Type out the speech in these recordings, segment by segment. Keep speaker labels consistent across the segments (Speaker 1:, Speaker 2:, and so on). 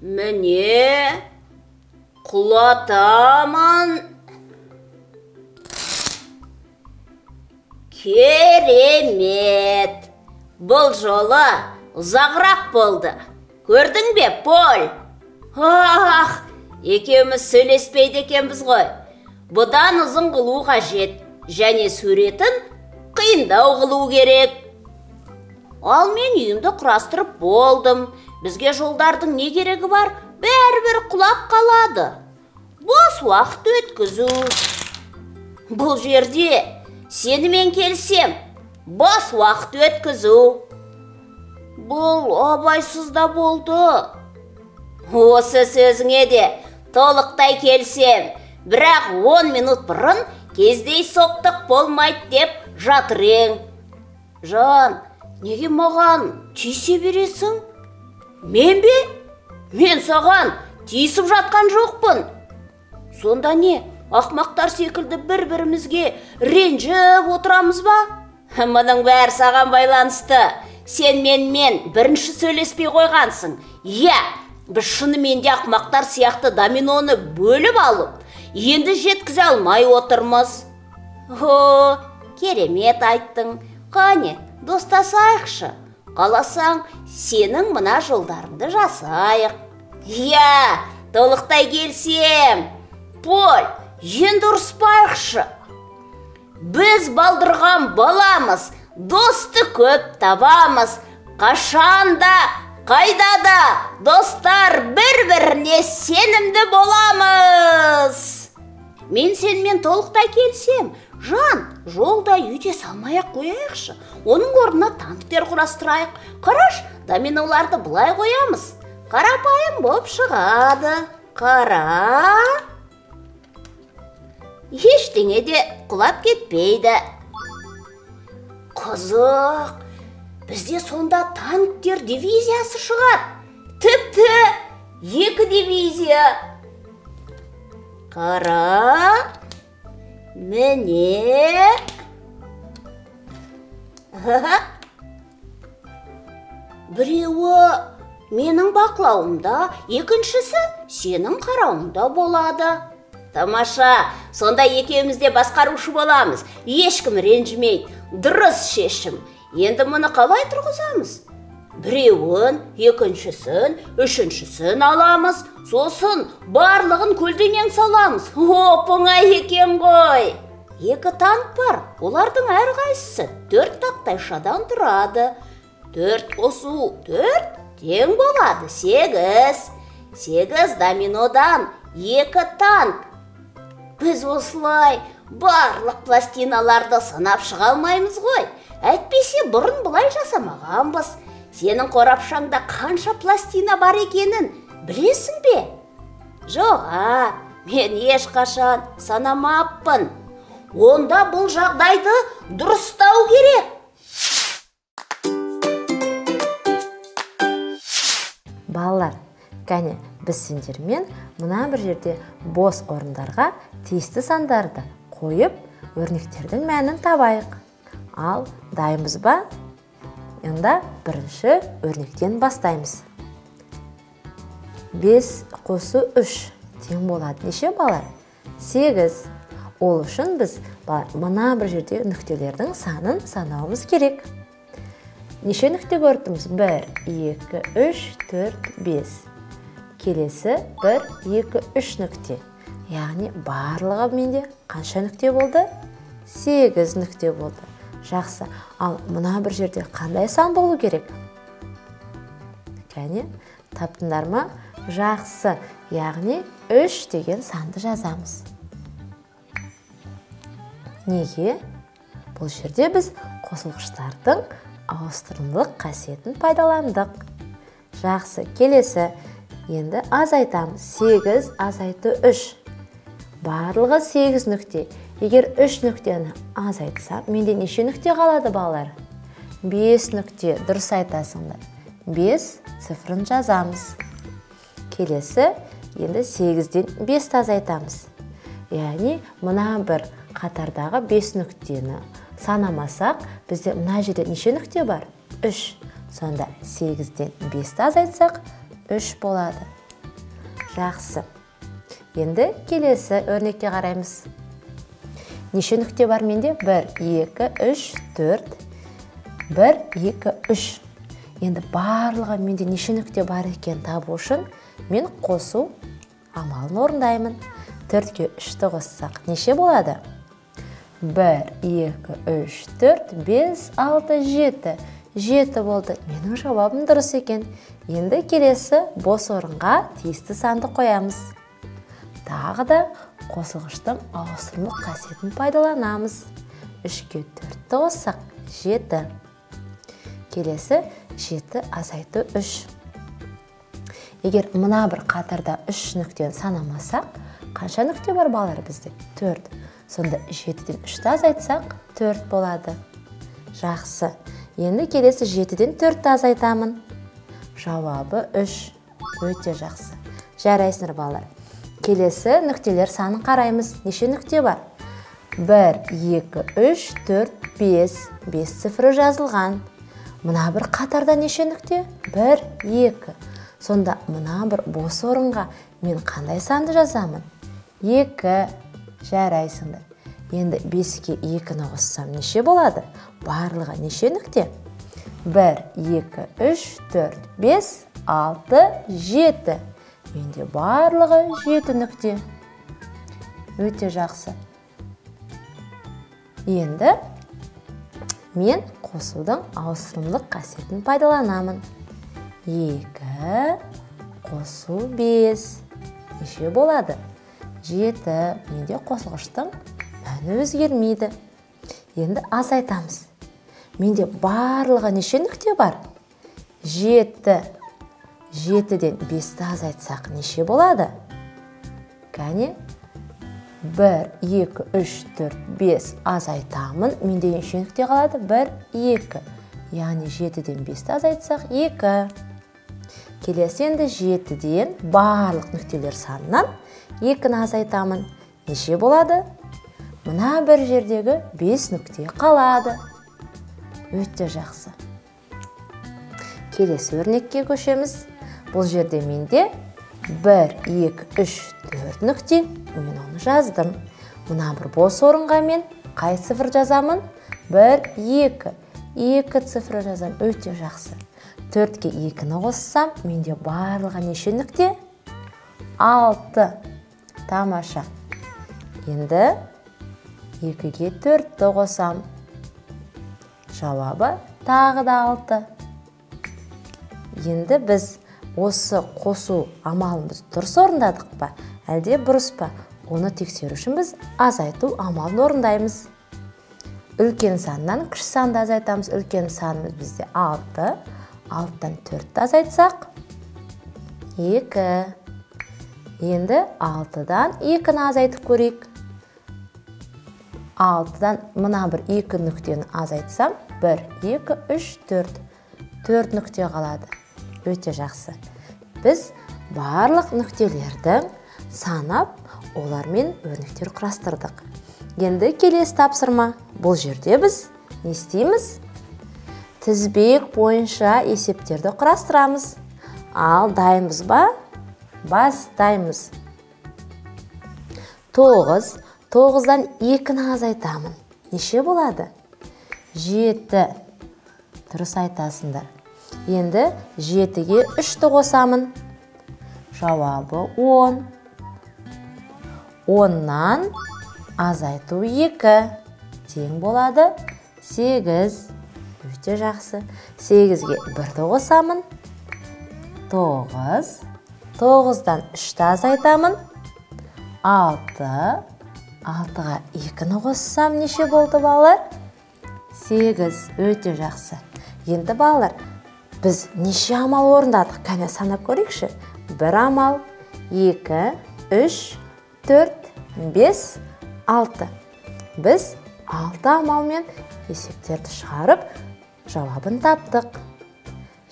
Speaker 1: Міне, құлатамын. Керемет! Бұл жолы ұзағырақ болды. Көрдің бе, Поль? Ах, екеуміз сөйлеспейді екенбіз ғой. Бұдан ұзын қылу қажет, және суретін қиындау қылу керек. Ал мен үйімді құрастырып болдым. Бізге жолдардың не керегі бар, бәрібір құлап қалады. Бос уақыт өткізу. Бұл жерде сенімен келсем, бос уақыт өткізу. Бұл абайсыз да болды. Осы сөзіңе де толықтай келсем, бірақ 10 минут бұрын кездейсоқтық болмайды деп жатыр ең. Жан, неге маған тиісе бересің? Мен бе? Мен саған тиісіп жатқан жоқпын. Сонда не, ақмақтар секілді бір-бірімізге ренжіп отырамыз ба? Мұның бәрі саған байланысты. Сен менімен бірінші сөйлеспей қойғансың. Иә, біз шынымен де ақмақтар сияқты доминоны бөліп алып, енді жеткізе алмай отырмыз. О, керемет айттың. Қане, достасайықшы. Қаласаң, сенің мына жолдарыңды жасайық. Иә, толықтай келсем. Поль, енді ұрыспайықшы. Біз балдырған баламыз, досты көп табамыз. Қашан да, қайда да достар бір-біріне сенімді боламыз. Мен сенімен толықтай келсем. Жан, жолда үйде салмай-ақ қояйықшы. Оның орнына танктер құрастырайық. Қараш, доминоларды былай қоямыз. Қарапайым боп шығады. Қара. Ештеңе де құлап кетпейді. Қызық, бізде сонда танктер дивизиясы шығады. Тіпті 2 дивизия. Қара. Міне. Біреуі менің бақылауымда, екіншісі сенің қарауыңда болады. Тамаша, сонда екеуміз де басқарушы боламыз. Ешкім ренжімейді. Дұрыс шешім. Енді мұны қалай тұрғызамыз? Біреуін, екіншісін, үшіншісін аламыз. Сосын барлығын көлденең саламыз. Оп, оңай екен ғой. 2 танк бар. Олардың әрқайсысы 4 тақтайшадан тұрады. 4 қосу 4 тең болады 8. 8 доминодан 2 танк. Біз осылай барлық пластиналарды санап шыға алмаймыз ғой. Әйтпесе бұрын бұлай жасамағанбыз. Сенің қорапшаңда қанша пластина бар екенін білесің бе? Жоға, мен ешқашан санамаппын. Онда бұл жағдайды дұрыстау керек.
Speaker 2: Балалар, кәне, біз сендермен мына бір жерде бос орындарға тиісті сандарды қойып, өрнектердің мәнін табайық. Ал, дайынбыз ба? Онда бірінші өрнектен бастаймыз. 5 қосу 3 тең болады. Неше балалар? 8. Ол үшін біз мына бір жерде нүктелердің санын санауымыз керек. Неше нүкте көрдіңіз? 1, 2, 3, 4, 5. Келесі 1, 2, 3 нүкте. Яғни барлығы менде қанша нүкте болды? 8 нүкте болды. Жақсы. Ал мына бір жерде қандай сан болу керек? Кәне, таптыңдар ма? Жақсы. Яғни 3 деген санды жазамыз. Неге? Бұл жерде біз қосылғыштардың ауыстырымдылық қасиетін пайдаландық. Жақсы. Келесі. Енді азайтамыз. 8 азайту 3. Барлығы 8 нүкте. Егер 3 нүктені азайтсам, менде неше нүкте қалады, балалар? 5 нүкте. Дұрыс айтасыңдар. 5 цифрын жазамыз. Келесі, енді 8-ден 5 азайтамыз. Яғни, мына бір қатардағы 5 нүктені санамасақ, бізде мына жерде неше нүкте бар? 3. Сонда 8-ден 5 азайтсақ, 3 болады. Жақсы. Енді келесі өрнекке қараймыз. Неше нүкте бар менде? 1, 2, 3, 4. 1, 2, 3. Енді барлығы менде неше нүкте бар екен табу үшін мен қосу амалын орындаймын. 4-ке 3-ті қоссақ неше болады? 1, 2, 3, 4, 5, 6, 7. 7 болды. Менің жауабым дұрыс екен. Енді келесі бос орынға тиісті санды қоямыз. Тағы да қосылғыштың ауыстырмалық қасиетін пайдаланамыз. 3-ке 4-ті қоссақ 7. Келесі 7 азайту 3. Егер мына бір қатарда 3 нүктені санамасақ, қанша нүкте бар балалар бізде? 4. Сонда 7-ден 3-ті азайтсақ 4 болады. Жақсы. Енді келесі 7-ден 4-ті азайтамын. Жауабы 3. Өте жақсы. Жарайсыңдар балалар. Келесі нүктелер санын қараймыз. Неше нүкте бар? 1, 2, 3, 4, 5. 5 цифры жазылған. Мына бір қатарда неше нүкте? 1, 2. Сонда мына бір бос орынға мен қандай санды жазамын? 2. Жарайсыңдар. Енді 5-ке 2-ні қоссам неше болады? Барлығы неше нүкте? 1, 2, 3, 4, 5, 6, 7. Менде барлығы 7 нүкте. Өте жақсы. Енді мен қосудың ауыстырымдылық қасиетін пайдаланамын. 2 қосу 5. Неше болады? 7. Менде қосылғыштың мәні өзгермейді. Енді азайтамыз. Менде барлығы неше нүкте бар? 7. 7-ден 5-ті азайтсақ неше болады? Кәне, 1, 2, 3, 4, 5 азайтамын. Менде неше нүкте қалады? 1, 2. Яғни 7-ден 5-ті азайтсақ 2. Келесі енді 7-ден барлық нүктелер санынан 2-ні азайтамын. Неше болады? Мына бір жердегі 5 нүкте қалады. Өте жақсы. Келесі өрнекке көшеміз. Бұл жерде менде 1, 2, 3, 4 нүкте. Мен оны жаздым. Мына бір бос орынға мен қай цифр жазамын? 1, 2. 2 цифры жазамын. Өте жақсы. 4-ке 2-ні қоссам, менде барлығы неше нүкте? 6. Тамаша. Енді 2-ге 4-ті қосам. Жауабы тағы да 6. Енді біз осы қосу амалын біз дұрыс орындадық па, әлде бұрыс па? Оны тексеру үшін біз азайту амалын орындаймыз. Үлкен саннан кіші санды азайтамыз. Үлкен санымыз бізде 6. 6-тан 4-ті азайтсақ 2. Енді 6-дан 2-ні азайтып көрейік. 6-дан мына бір 2 нүктені азайтсам, 1, 2, 3, 4. 4 нүкте қалады. Өте жақсы. Біз барлық нүктелерді санап, олармен өрнектер құрастырдық. Енді келесі тапсырма. Бұл жерде біз не істейміз? Тізбек бойынша есептерді құрастырамыз. Ал дайынбыз ба? Бастаймыз. 9. 9-дан 2-ні азайтамын. Неше болады? 7. Дұрыс айтасыңдар. Енді 7-ге 3-ті қосамын. Жауабы 10. 10-нан азайту 2. Тең болады 8. Өте жақсы. 8-ге 1-ді қосамын. 9. 9-дан 3-ті азайтамын. 6. 6-ға 2-ні қоссам неше болды балалар? 8. Өте жақсы. Енді балалар, біз неше амал орындадық? Кәне санап көрейікші. 1 амал, 2, 3, 4, 5, 6. Біз 6 амалмен есептерді шығарып, жауабын таптық.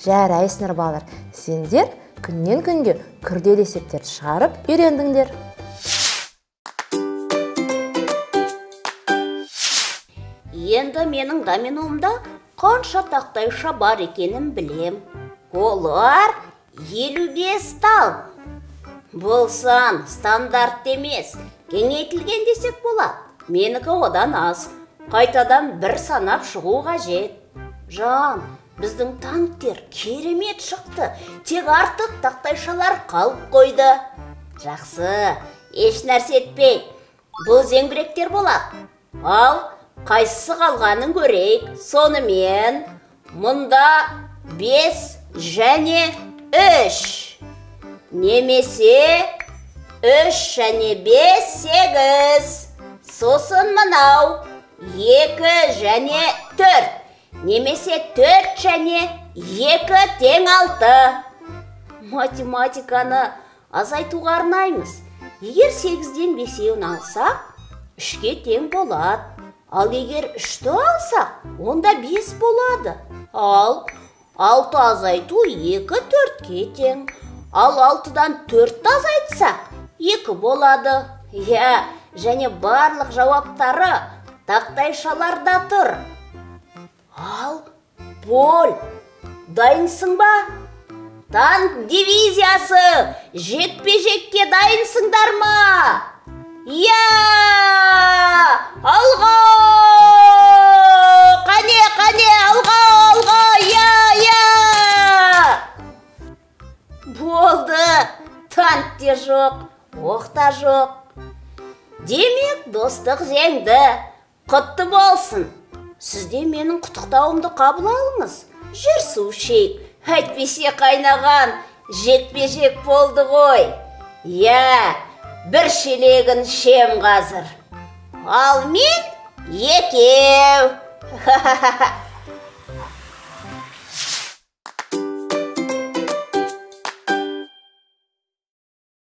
Speaker 2: Жарайсыңдар балалар, сендер күннен күнге күрделі есептерді шығарып үйрендіңдер.
Speaker 1: Енді менің доминомда қанша тақтайша бар екенін білем. Олар 55 тал. Бұл сан стандарт емес, кеңейтілген десек болады. Менікі одан аз. Қайтадан бір санап шығу қажет. Жан, біздің танктер керемет шықты. Тек артық тақтайшалар қалып қойды. Жақсы, еш нәрсе етпейді. Бұл зеңбіректер болады. Ал қайсысы қалғанын көрейік. Сонымен мұнда 5 және 3. Немесе 3 және 5, 8. Сосын мынау 2 және 4. Немесе 4 және 2 тең 6. Математиканы азайтуға арнаймыз. Егер 8-ден 5-еуін алсақ, 3-ке тең болады. Ал егер 3-ті алсақ, онда 5 болады. Ал 6 азайту 2 4-ке тең. Ал 6-дан 4-ті азайтсақ, 2 болады. Иә, және барлық жауаптары тақтайшаларда тұр. Ал, Поль, дайынсың ба? Танк дивизиясы, жекпе-жекке дайынсыңдар ма? Иә! Алға! Қане, қане, алға, алға, иә, иә! Болды, танк те жоқ, оқ та жоқ. Демек, достық жеңді. Құтты болсын. Сізде менің құттықтауымды қабыл алыңыз. Жүр су ішейік. Әйтпесе қайнаған жекпе-жек болды ғой. Иә, бір шелегін ішем қазір. Ал мен екеу. Ха-ха-ха.